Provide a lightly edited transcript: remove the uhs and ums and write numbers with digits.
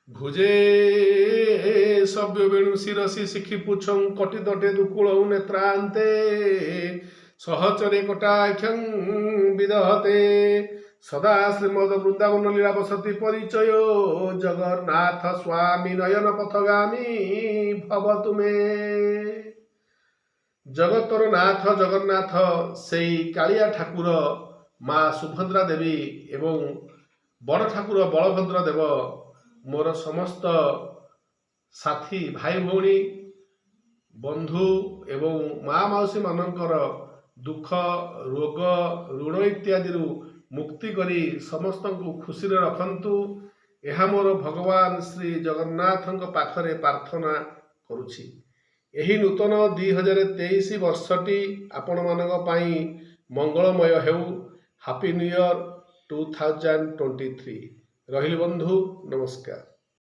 ଭୁଜେ ସବ୍ୟ ବେଣୁ ଶିରସି ଶିଖି ପୁଚ୍ଛଂ କଟି ତଟେ ଦୁକୁଳଂ ନେତ୍ରାନ୍ତେ ସହଚରେ କଟାକ୍ଷଂ ବିଦହତେ। ସଦା ଶ୍ରୀମଦ ବୃନ୍ଦାବନ ଲୀଳା ବସତି ପରିଚୟ ଜଗନ୍ନାଥ ସ୍ୱାମୀ ନୟନ ପଥଗାମୀ ଭବ ତୁମେ। ଜଗତର ନାଥ ଜଗନ୍ନାଥ, ସେଇ କାଳିଆ ଠାକୁର, ମା ସୁଭଦ୍ରା ଦେବୀ ଏବଂ ବଡ଼ ଠାକୁର ବଳଭଦ୍ର ଦେବ ମୋର ସମସ୍ତ ସାଥୀ, ଭାଇ, ଭଉଣୀ, ବନ୍ଧୁ ଏବଂ ମା ମାଉସୀମାନଙ୍କର ଦୁଃଖ, ରୋଗ, ଋଣ ଇତ୍ୟାଦିରୁ ମୁକ୍ତି କରି ସମସ୍ତଙ୍କୁ ଖୁସିରେ ରଖନ୍ତୁ, ଏହା ମୋର ଭଗବାନ ଶ୍ରୀ ଜଗନ୍ନାଥଙ୍କ ପାଖରେ ପ୍ରାର୍ଥନା କରୁଛି। ଏହି ନୂତନ 2023 ବର୍ଷଟି ଆପଣମାନଙ୍କ ପାଇଁ ମଙ୍ଗଳମୟ ହେଉ। Happy New Year 2023। ରହିଲି ବନ୍ଧୁ, ନମସ୍କାର।